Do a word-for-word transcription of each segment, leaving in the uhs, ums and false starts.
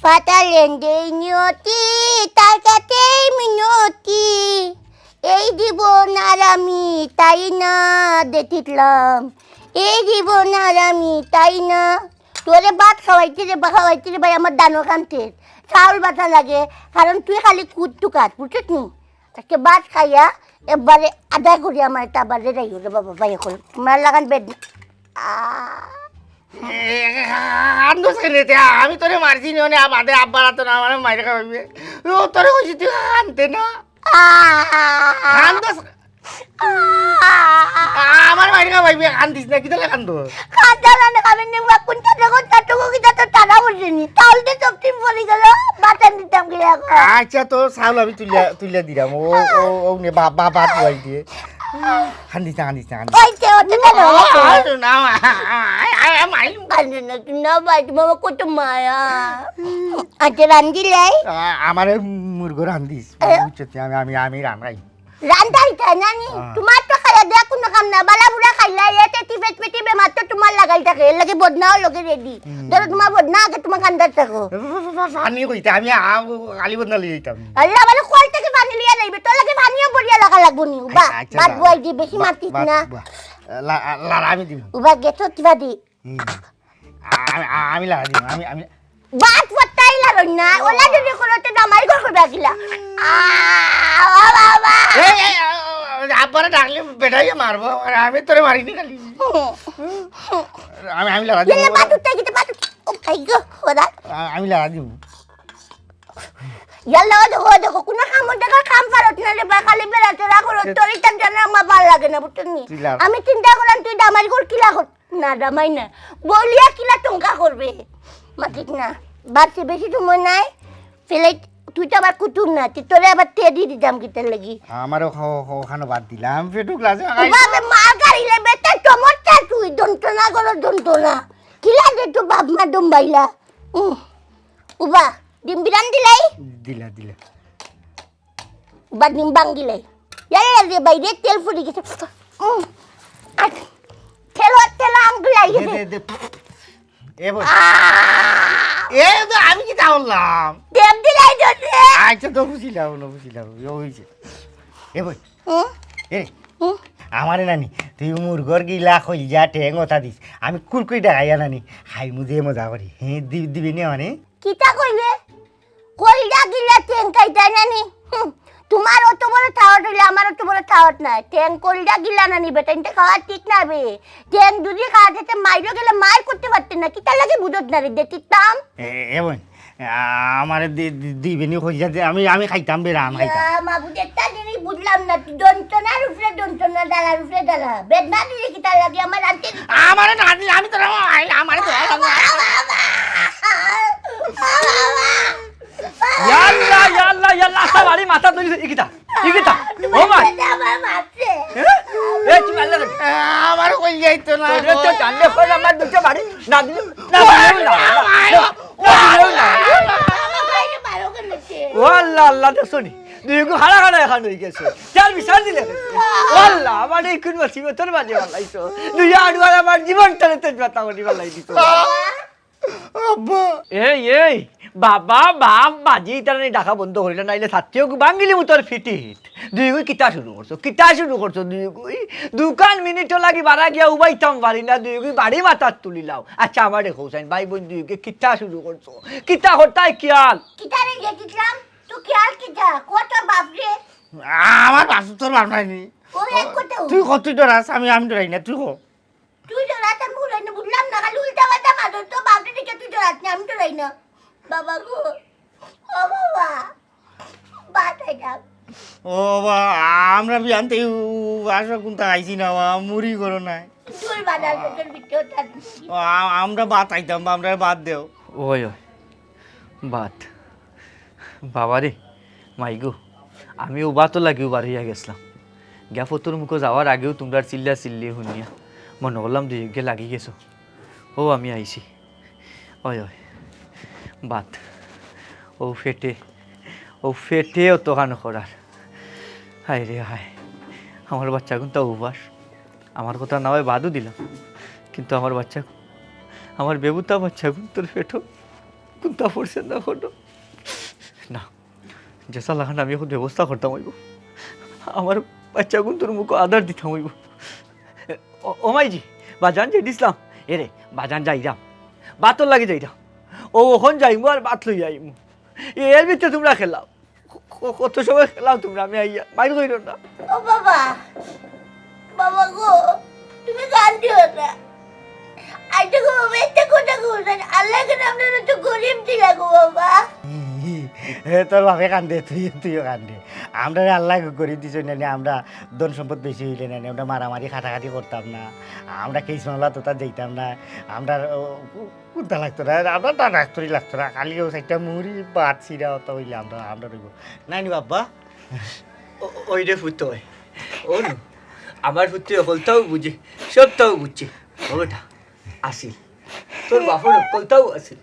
ফাটালেন যেই নিয়তি, তার কাছেই মিনতি। এই জীবন আর আমি তাই না দেখিলাম, এই জীবন আর আমি তাই না। তোরে ভাত খাওয়াইতে রে বা খাওয়াইতে রে ভাই, আমার দানো কান্তে চাউল বাটা লাগে, কারণ তুই খালি কুদ তুকাত, বুঝছিস নি? আজকে ভাত খাইয়া একবারে আদায় করি আমার এটা আবার রে যাইও রে বাবা, ভাই এখন তোমার লাগান বেদ না। আহ। এ, কান্দস কেনে তে? আমি তোরে মারছি নি, অনে আবাদে আব্বার আতো না, আমার মাইর খাওয়াইবে। ও, তোরে কইছি তুই কানতে না। আহ। কান্দস। আহ। আমার মাইর খাওয়াইবে, কান্দিস না, কিতা লাগি কান্দস? কান্দা মানে আমি নিবা কোনটা দেখো, তার তো কিতা তো তারা বুঝেনি। তাহলে তো সব টিম পড়ে গেল, বাতান দিতাম কি এখন? আচ্ছা, তোর চাউল আমি তুলিয়া, তুলিয়া দিলাম। ও, ও, ও নে, বা-, বা-, ভাত বহাই দিয়ে। কান্দিস না, কান্দিস না, কান্দিস না। ওই যে, ওই যে, কেন? ও, আর না, আ-, আ-, আ-, আ-, মাই। কান্দে না, তুই না ভাই, তোমার কত মায়া। আচ্ছা, রান্দিলাই? আ-, আমারে মুরগো রান্দিস। এ? বুঝছো, আমি, আমি, আমি রান্দাই। রান্দাই তাই নানি? হ্যাঁ। তোমার তো খাইয়া দেয়া কোনো কাম না, বালা বুড়া খাইলা, এতে টিপে টিপে টিপে মাত্র তোমার লাগাই থাকে, এর লাগি বদনাও লগে রেডি। হুম। ধরো তোমার বদনা আগে তোমার কান্দার থাকো। পানি কইতে আমি আ-, খালি বদনা লই যাইতাম। আল্লাহ, মানে কল থেকে পানি লিয়া যাইবে, তোর লাগে পানিও বড়িয়া লাগা লাগবো নি। উবা, আচ্ছা, বাদ দাও। বুয়াই দি, বেশি বা-, মাতিস বা-, না। বা-, লা-, লা-, আমি দিব। উবা, গেছো কিবা দি? হুম। আ-, আ-, আমি লাগা দিব, আমি, আমি বাদ পত্তাই লারই না, ওলা যদি করতে দামাই গো কইবা গিলা। আ, ও বাবা। এই, এই, আ, আ, আব্বারে ডাকলে বেটাইয়ে মারবো, আর আমি তোরে মারিনি খালি। আমি, আমি লাগা দিব। এলে বাদ উঠতে গিতে বাদ উঠ-, ও ভাই গো, ওরা। আ-, আমি লাগা দিব। ইয়াল্লা, ও দেখো, ও দেখো, কোনো কাম, ও দেখো, কাম পারত না রে বা, খালি বেড়াচড়া করো, তোর ইতার জন্য আমার ভালো লাগে না, বুঝছো নি? তুই লাগ। আমি চিন্তা করলাম, তুই দামাই গো কিলা কর-, না, দামাই না। বলিয়া কিলা টঙ্কা করবে? মাতিক না। বাড়ছে বেশি সময় নাই। ফেলে তুই তো আবার কুটুম না, তুই তোরে আবার তেদি দিতাম কিতার লাগি। আমারও খাও, খাও, খানো বাদ দিলাম। পেটুক লাজে ও বাবা, মা গাড়ি লেবে, তাই চমৎকার তুই, যন্ত্রণা করো, যন্ত্রণা। কিলা দে তো বাপ মা ডুম্বাইলা। উম, উবা, ডিম বিরান দিলাই? দিলা, দিলা। উবা, ডিম বাঙ্গিলাই। ইয়ারে, ইয়ারে, বাইরে তেল ফুটি গেছে। উম, আ, তেল, তেল আঙ্গুলাই দে, গেছে। দে, দে। এ বই। আহ! এ তো আমি কিতা করলাম? তেল দিলাই তো রে। আচ্ছা, তো বুঝিলাম, না বুঝিলাম। ও হইছে। এ বই। হুম? এ, হুম? আমারে নানি, তুই মুরগর গিলা, কইলজা, ঠেং ওটা দিস। আমি কুরকুরি ডাকাইয়া নানি, খাইমু যে মজা করি। হ্যাঁ, দি-, দিবি নি আমারে? কিতা কইলে? কইলজা গিলা ঠেং খাইতা নানি? হুম, তোমার অত বড় থাওয়াত অইলে আমার অত বড় থাওয়াত নাই। ঠেং কইলজা গিলা নানি বেটা, ইনতে খাওয়া ঠিক না বে। ঠেং যদি খাওয়া যেতে মাইরও গেলে মাইর করতে পারতে না। কিতার লাগি বুঝত না রে, দেখিতাম। এ, এ বোন, আ-, আমারে দি-, দি-, দিবে নি কইলজা দে, আমি, আমি খাইতাম বে, রান খাইতাম। ইয়া, মাবুদ, একটা জিনিস বুঝলাম না, তুই যন্ত্রণার উপরে যন্ত্রণা, জ্বালার উপরে জ্বালা। বেদনা দিলে কিতার লাগি আমার আনতে দিতে? আমারে না দিলে আমি তোরা, আমারে তোরা, বাবা, বাবা, বাবা। ইয়াল্লা, ইয়াল্লা, ইয়াল্লা, আস্তা বাড়ি মাথা তুলিছে, ইকিতা, ইকিতা, ও মা। আমার মারছে। হ্যাঁ? এ, তুমি আল্লাহ রে। আমার কই যাইতো না। তোরে তো জানলে কই আমার দুটো বাড়ি, না দিলে, না দিলেও না, না, না দিলেও না। আমার বাইরে বারো কেন হচ্ছে? ও আল্লাহ, আল্লাহ, দেখছো নি? দুইগু হারা হারা এখন হয়ে গেছে। চার বিচার দিলে। ও আল্লাহ, আমার এই কোন মুসিবতর মাঝে ফালাইছো। দুই আডুয়ার আমার জীবনটারে তেজপাতা করি ফালাই দিত। আব্বা। এই, এই, বাবা, বাপ, বাজি, ইতার নাই ডাকা বন্ধ করিলে, নাইলে ছাত্রীও ভাঙ্গিলি মুতর ফিটিহিট। দুইগুই কিতা শুরু করছো? কিতা শুরু করছো দুইগুই? দুকান মিনিটও লাগি বারা গিয়া উবাইতাম পারি না, দুইগুই বাড়ি মাথাত তুলিলাও। আচ্ছা, আমারে কও চাইন, ভাই বইন দুইগুই কিতা শুরু করছো? কিতা করতায় খিয়াল? কিতা রে গেছিলাম? তুই খিয়াল কিতা? কত বাপ রে? আমার বাপ তোর বাপ নাই নি? ও, এক কথা। তুই কত, তুই ডরাস? আমি, আমি ডরাই না, তুই ক। তুই ডরাস, আমি ডরাই না, বুঝলাম না, খালি উল্টা পাল্টা মারো, তো বাপরে দেখে তুই ডরাস না, আমি ডরাই না। বাবা গো, ও বাবা, বাঁচাই দাও। ও বাবা, আমরা বিয়ান থেকে আসো কোনটা খাইছি না, বাবা, মুড়ি করো নাই। তোর বাজার, তোর ভিতরে ওটা দিছি। ও, আ-, আমরা ভাত খাইতাম, আমরা বাদ দেও। ওই, ওই, ভাত। বাবারে, মাইগো, আমি উবাতো লাগি উবার হইয়া গেছলাম। গিয়া ফতুর মুখো যাওয়ার আগেউ তুমরার চিল্লা চিল্লি হুনিয়া মনো করলাম দুইগে লাগি গেছো। ও আমি আইছি। ওই, ওই, ভাত। ও ফেটে, ও ফেটে অতখান করার। হায় রে হায়, আমার বাচ্চাগুন তা উবার। আমার কথা না হয় বাদও দিলাম, কিন্তু আমার বাচ্চা, আমার বেবুতা বাচ্চাগুন তোর ফেটো কুন্তা পড়ছে না কোনো। না, যেছা লাখান আমি অখন ব্যবস্থা করতাম অইবো। আমার বাচ্চাগুন্তর মুখো আদার দিতাম অইবো। ও, ও মাইজি, বাজান যাই দিছলাম। এরে, বাজান যাইরাম। ভাতর লাগি যাইরাম। ও, অখন যাইমু আর ভাত লইয়া আইমু। এর ভিতরে তুমরা খেলাও। ক-, ক-, কত সময় খেলাও তুমরা, আমি আইয়া, বাইর কইরো না। ও বাবা, বাবা গো, তুমি কান্দিও না। আইতে গো বাবা, একটা কথা কও না, আল্লাহ কেন আপনারা তো গরিব দিলা গো বাবা? এ, তোর বাপে কান্দে, তুই, তুইও কান্দে। আমরারে আল্লায় গরিব দিছইন না নি, আমরা ধন সম্পদ বেশি অইলে না নি, আমরা মারামারি কাটাকাটি করতাম না, আমরা কেস মামলা তোতা যাইতাম না, আমরা, ও, কুন্তা লাগতো না, আমরা তো ডাক্তারি লাগতো না, খালি ও চাইরটা মুড়ি ভাত চিরা অতা অইলে আমরা, আমরা রইব। নাইনি বাবা? ও, ওই রে ফুত অয়। ও নু, আমার ফুতে হকলতাউ বুঝে, সবতাউ বুঝে। ও বেটা, আছিল। তোর বাপর হকলতাউ আছিল।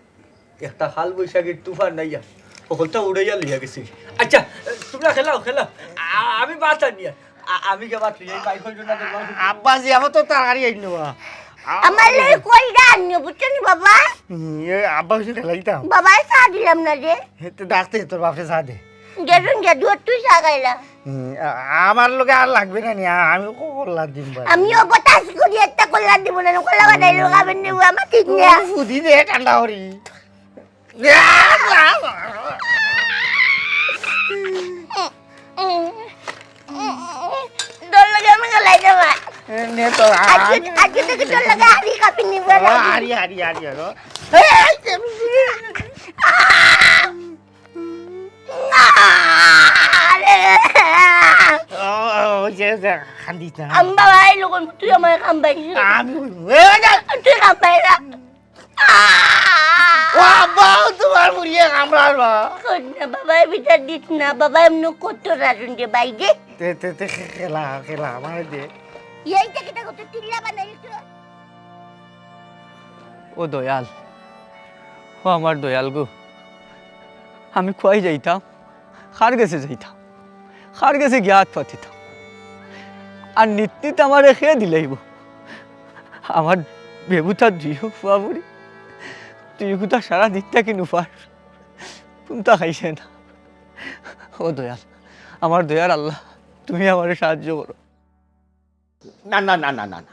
একটা কাল বৈশাখীর তুফান আইয়া, হকলতা উড়াইয়া লইয়া গেছে। আচ্ছা, তুমরা খেলাও, খেলাও। আ-, আমি ভাত আনিয়া। আ-, আমি গিয়া ভাত লইয়া, বাইর কইরো না তোর বাপরে। আব্বাজি, আমার তো তরকারি আইন না বা। আমার লাগি কইরা আনিও, বুঝছো নি বাবা? হুম, এ, আব্বা অইছে খেলাইতাম। বাবায় চা দিলাম না রে। হে, তো ডাকতে তোর বাপরে চা দে। গেছুন গিয়া দুয়ার তুই চা খাইলা। হুম, আ-, আমার লগে আর লাগবে না নি, আ-, আমি কো-, কল্লা দিমু বা। আমিও বাতাস করি একটা কল্লা দিমু না, কল্লা বানাই লাগাবেন নি, ও আমার ঠিক না। ও, ফুদি দে, ঠান্ডা করি। তোর লগে আমি খেলাই যাবা। এ, নে তো, আ-, আজকে, আজকে থেকে তোর লগে হারি কাপি নিব না। আ, হারি, হারি, হারি, হারি। এই, এই, এই। আ! আরে! ও, ও, যে, যে, কান্দিস না। আমি বাবা, এই লোক, তুই আমার কাম পাইছিস। আমি, এ, যা। তুই কাম পাইলা। ও আব্বা, তোমার বুড়িয়ে কামড়ার বা। কর না, বাবায় বিচার দিস না, বাবা এমনি কত রাজুন যে বাইরে। তে, তে, তে, খে-, খেলা, খেলা, আমার দে। এইটা কিতা করতে চিল্লা বানাইলি তো? ও দয়াল, ও আমার দয়াল গো, আমি কই যাইতাম, কার গেছে যাইতাম, কার গেছে গিয়া আত পাতিতাম, আর নিত নিত আমারে কে দিলাইবো। আমার বেবুতা দুইও ফুয়া বুড়ি, দুইও কুতা সারা দিন থাকি নুফার, কুন্তা খাইছে না। ও দয়াল, আমার দয়ার আল্লাহ, তুমি আমারে সাহায্য করো। না, না, না, না, না, না।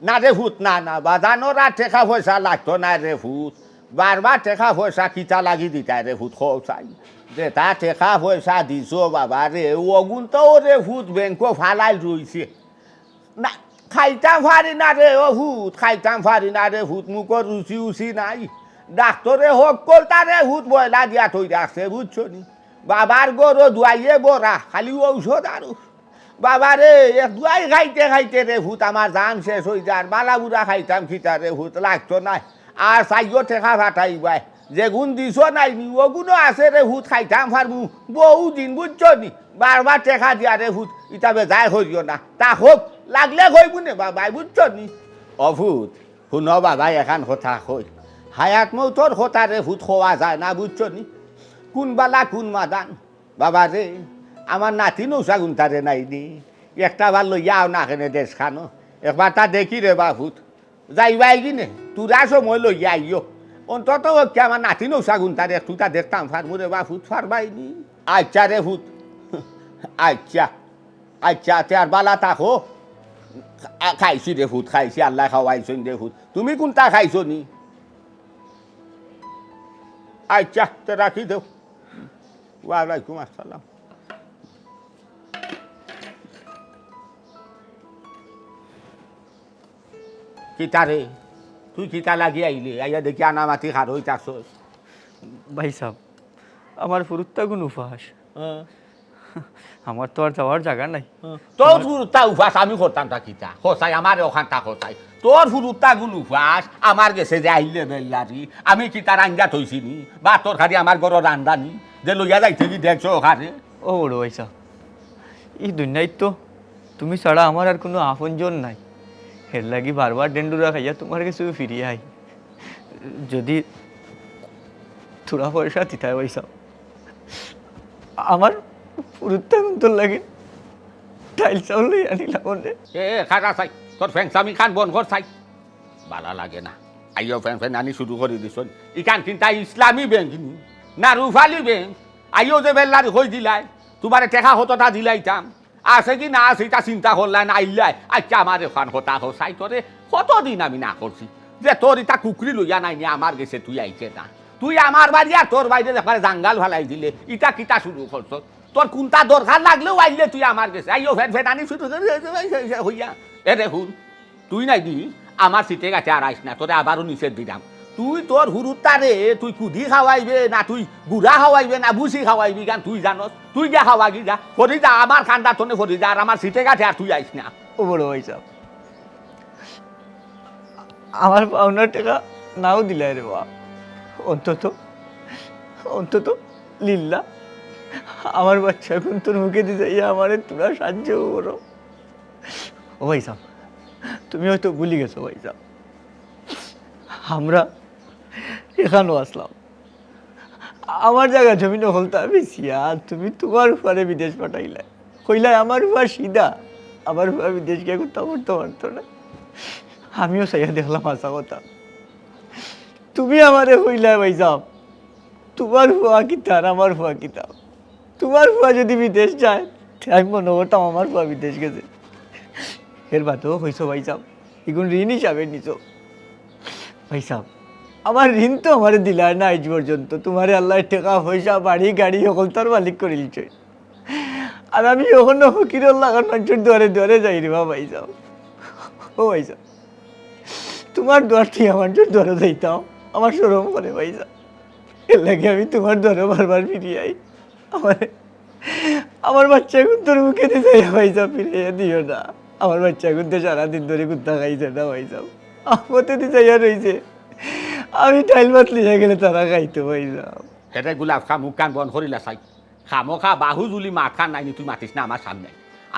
না রে ফুত, না, না, বাজানোর আর টেকা পয়সা লাগতো না রে ফুত। বারবার টেকা পয়সা কিতা লাগি দিতায় রে ফুত, কও চাই। যেতা টেকা পয়সা দিছো বাবা রে, অগুন তো রে ফুত ব্যাংকো ফালাইল রইছে। না, খাইতাম পারি না রে ও ফুত, খাইতাম পারি না রে ফুত, মুখর রুচি উচি নাই। ডাক্তরে হকলতা রে ফুত বয়লা দিয়া থই রাখছে, বুঝছো নি? বাবার গরো দুয়াইয়ে বরা, খালি ঔষধ আর বাবা রে, এক দুয়াই খাইতে খাইতে রে ফুত আমার জান শেষ অই যার, বালা বুরা খাইতাম কিতা রে ফুত, লাগতো নায়। আর চাইও টেকা ফাটাইবায়, যেগুন দিছো নায় নি, অগুনও আছে রে ফুত, খাইতাম পারমু, বহু দিন বুঝছো নি, বারবার টেকা দিয়া রে ফুত, ইতা বেজায় করিও না, তা হোক, লাগলে কইমু নে বাবায়, বুঝছো নি? ও ফুত, হুনো বাবা, এখান কথা কই, হায়াত মৌতর কথা রে ফুত কওয়া যায় না, বুঝছো নি? কুন বালা কুন মাদান, বাবা রে, আমার নাতি নৌসা গুনতারে নাই নি। একটা বার লইয়া আও না কেনে দেশ খানো। একবার তা দেখি রে বাফুত। যাইবায় কি নে, তুরা সময় লইয়া আইও। অন্তত ওকে আমার নাতি নৌসা গুনতারে একটু তা দেখতাম ফারমু রে বাফুত, ফারবাই নি। আচ্ছা রে ফুত, আচ্ছা, আচ্ছা, তে আর বালা থাকো। আ, খাইছি রে ফুত, খাইছি, আল্লায় খাওয়াইছইন রে ফুত। তুমি কুনতা খাইছো নি? আচ্ছা, তে রাখি দেও। ওয়ালাইকুম আসসালাম। কিতা রে? তুই কিতা লাগি আইলে? আইয়া দেখি আনামাতি খার অই থাকছস। ভাইসাব, আমার ফুরুত্তাগুন উপাস। হ্যাঁ। আমার তো আর যাওয়ার জাগা নাই। হ্যাঁ। তোর ফুরুত্তা উপাস আমি করতাম তা কিতা? কও চাই, আমারে অখানতা কও চাই। তোর ফুরুত্তাগুন উপাস, আমার গেছে যে আইলে বেল্লারি, আমি কিতা রান্দা থইছি নি? বা তরকারি আমার ঘরো রান্দা নি? যে লইয়া যাইতে কি দেখছো ওখানে? ও বড় ভাইসাব, ই দুনিয়াত তো তুমি ছাড়া আমার আর কুনু আপনজন নাই। এর লাগি বারবার ডেন্ডুরা খাইয়া তুমার গেছে ফিরিয়া আই। যদি থুড়া পয়সা দিতায় ভাইসাব, আমার ফুরুত্তাগুন্তর লাগি ডাইল চাউল লইয়া আনিলাম অনে। এ, এ, খাড়া চাই, তোর ফেংসামি খান বন্ধ কর চাই। বালা লাগে না। আইও ফেন ফেনানি শুরু করি দিছইন। ইখান কিনতা ইসলামী ব্যাংক নি? না রূপালী ব্যাংক? আইও যে বেল্লারি কই দিলায়, তুমারে টেকা কতটা দিলাইতাম। আছে কি না আছে ইতা চিন্তা করলায় না আইলায়। আইচ্ছা, আমারে অখান কথা কও চাই, তোরে কতদিন আমি না করছি যে তোর ইতা কুকরি লইয়া নায় নি আমার গেছে তুই আইতে না। তুই আমার বাড়ি আর তোর বাড়িরে একবারে জাঙ্গাল ফালাই দিলে, ইতা কিতা শুরু করছস? তোর কুনটা দরকার লাগলেও আইলে তুই আমার গেছে। আইও ফেন ফেনানি শুরু করি হইয়া। এরে হুন, তুই নায় দি আমার সিটে গাটে আর আইস না, তোরে আবারও নিষেধ দিলাম। তুই তোর হুরুতারে তুই কুদি খাওয়াইবে না তুই গুড়া খাওয়াইবে না ভুসি খাওয়াইবে, ইখান তুই জানস। তুই গিয়া খাওয়াগি যা, ফরি যা, আমার কান্দার তনে ফরি যা, আর আমার সিটে গাটে আর তুই আইস না। ও বড় ভাইসাব, আমার পাওনার টেকা নাও দিলায় রে বা। অন্তত, অন্তত লিল্লা, আমার বাচ্চাগুন্তর মুখেদি যাইয়া আমারে থুড়া সাহায্য করো। ও ভাইসাব, তুমি হয়তো ভুলি গেছো ভাইসাব, আমরা এখানো আছলাম, আমার জাগা জমিন অকলতা বেচিয়া তুমি তুমার ফুয়ারে বিদেশ পাঠাইলায়। কইলায় আমার ফুয়া সিধা, আমার ফুয়া বিদেশ গিয়া কুন্তা করতো পারতো না। আমিও চাইয়া দেখলাম হাছা কথা। তুমি আমারে কইলায় ভাইসাব, তুমার ফুয়া কিতা আর আমার ফুয়া কিতা? তুমার ফুয়া যুদি বিদেশ যায়, তে আমি মনো করতাম আমার ফুয়া বিদেশ গেছে। এর বাদেও কইছো ভাইসাব, ইগুন ঋণ হিসাবে নিছো। ভাইসাব, আমার ঋণ তো আমারে দিলায় না আইজ পর্যন্ত। তুমারে আল্লায় টেকা পয়সা বাড়ি গাড়ি হকলতার মালিক করিলিছে। আর আমি অখনো ফকিরর লাখান মানষর দুয়ারে দুয়ারে যাই রে বা ভাইসাব। ও ভাইসাব, তুমার দুয়ার থাকি মানষর দুয়ারে যাইতাম, আমার শরম করে ভাইসাব। এর লাগি আমি তুমার দুয়ারে বারবার ফিরি আই। আমারে, আমার বাচ্চাগুন্তর মুখেদি যাইয়া ভাইসাব ফিরাইয়া দিও না। আমার বাচ্চাগুন্তে সারাদিন ধরি কুন্তা খাইছে না ভাইসাব। আফতেদি যাইয়া রইছে। আমি ডাইল ভাত লইয়া গেলে তারা খাইতো ভাইসাব। হেরে গুলাফ খা, মুখ কান বন্ধ করিলা চাই। খামোখা বাহুজুলি মাত খান নায় নি, তুই মাতিস না আমার সামনে।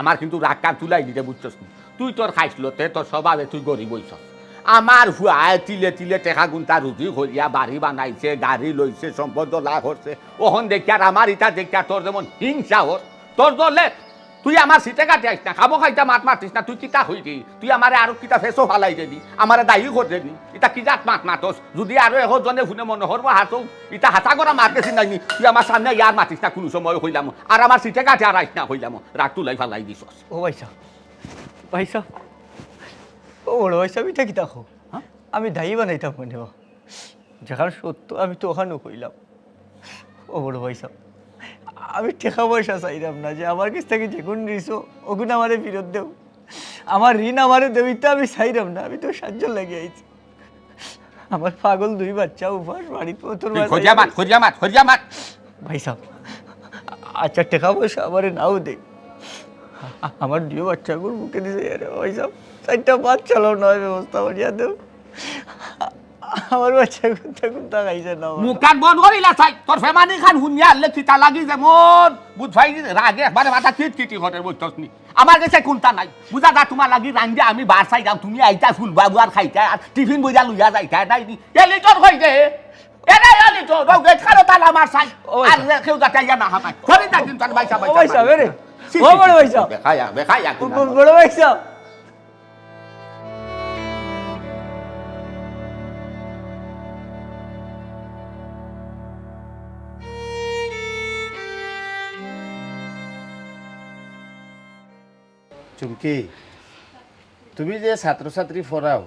আমার কিন্তু রাগ কান তুলাই দিতে বুঝছস নি? তুই তোর খাইছলতে, তোর স্বভাবে তুই গরিব অইছস। আমার ফুয়ায় তিলে তিলে টেকা গুন্তা রুজি করিয়া বাড়ি বানাইছে, গাড়ি লইছে, সম্পদ লাভ করছে। অখন দেখিয়ার আমার ইতা দেখিয়ার তোর যেমন হিংসা অর, তোর জ্বলে। তুই আমার সিটে গাটে আইস না, খামোখা ইতা মাত মাতিস না, তুই কিতা কইরে? তুই আমারে আরো কিতা ফেসো ফালাই দেবি, আমারে দায়ী করে দেবি। ইতা কি জাত মাত মাতস? যুদি আরো একজনে হুনে মনো করবো হাছাউ, ইতা হাছা করা মাত গেছি নায় নি, তুই আমার সামনে ইয়ার মাতিস না কুনু সময় কইলাম, আর আমার সিটে গাটে আর আইস না কইলাম, রাগ তুলাই ফালাই দিছস। ও ভাইসাব, ভাইসাব, ও বড় ভাইসাব, ইতা কিতা কও? হ্যাঁ? আমি দায়ী বানাইতাম মনে বা। যেখান সত্য আমি তো অখানউ কইলাম। ও বড় ভাইসাব, আমি টেকা পয়সা চাইরাম না, যে আমার গেছ থাকি যেগুন নিছো, অগুন আমারে ফিরত দেও। আমার ঋণ আমারে দেও, ইতা আমি চাইরাম না, আমি তো সাহায্যর লাগি আইছি। আমার পাগল দুই বাচ্চা উপাস বাড়িত পথর তুই মাঝে খোঁজা মাত, খোঁজা মাত, খোঁজা মাত। ভাইসাব, আচ্ছা, টেকা পয়সা আমারে নাও দেও। আমার দুই বাচ্চাগুর মুখেদি যাইয়া রে ভাইসাব, চাইরটা ভাত চালাও নায় ব্যবস্থা করিয়া দেও। আমার বাচ্চাগুন্তে কুন্তা খাইছে না। মুখ কান বন্ধ করিলা চাই, তোর ফেমানি খান হুনিয়া আনলে কিতা লাগি যেমন বুঝ পাই রাগে একবারে মাথা কিট কিটি করে বইতস নি। আমার গেছে কুন্তা নাই, বুঝা যা তুমার লাগি রান্দিয়া আমি বার চাইরাম, তুমি আইতা ফুল বাবু আর খাইতা আর টিফিন বইয়া লইয়া যাইতা নায় নি। এ লিটন কই রে? এ রে, এ লিটন, ও গেট কারো তালা মার চাই। ও ভাই আর সাহেব। কেউ যাতে আইয়া না হামায়। খরিদা কিন্তু আর ভাইসাব, ও ভাইসাব, এ রে। ছি, ও ছি, বড় ছি, ভাইসাব। বেখায়া, বেখায়া ও কুন্তা ব-, বড় ভাইসাব। চুমকি, তুমি যে ছাত্রছাত্রী পড়াও,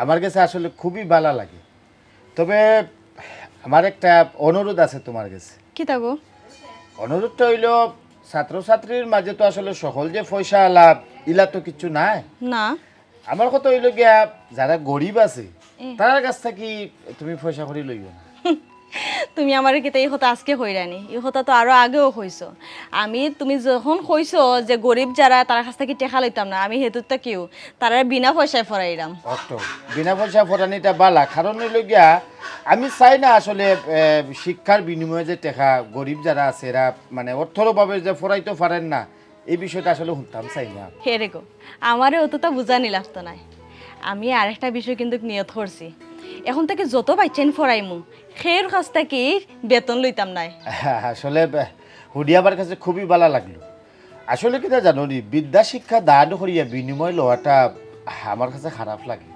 আমার গেছে আসলে খুবই ভালা লাগে। তবে আমার একটা অনুরোধ আছে তুমার গেছে। কিতা গো? অনুরোধটা অইলো, ছাত্রছাত্রীর মাঝে তো আসলে সকল যে পয়সা আলাপ, ইলা তো কিচ্ছু নায়। না। আমার কথা অইলো গিয়া, যারা গরিব আছে, এ। তারার গেছ থাকি তুমি পয়সা করি লইও না। তুমি আমারে কিতা ই কথা আজকে কইরায় নি? ই কথা তো আরো আগেও কইছো। আমি, তুমি যখন কইছো যে গরিব যারা, তারার গেছ থাকি টেকা লইতাম না, আমি হেতুর থাকিউ তারারে বিনা পয়সায় পড়াইরাম। অত বিনা পয়সা পড়ানিটা ভালা, কারণ অইলো গিয়া, আমি চাই না আসলে, এ, শিক্ষার বিনিময়ে যে টেকা গরিব যারা আছে, এরা মানে অর্থর অভাবে যে পড়াইতো পারের না, এই বিষয়টা আসলে হুনতাম চাই না। হে রে গো, আমারে অতটা বুঝানি লাগতো নায়। আমি আরেকটা বিষয় কিন্তু নিয়ত করছি, এখন থাকি যত বাচ্চাইন পড়াইমু, কেউর গেছ থাকি বেতন লইতাম নায়। আসলে, বে-, হুনিয়া আমার গেছে খুবই ভালা লাগলো। আসলে কিতা জানো নি, বিদ্যা শিক্ষা দান করিয়া বিনিময় লওয়াটা আমার গেছে খারাপ লাগে।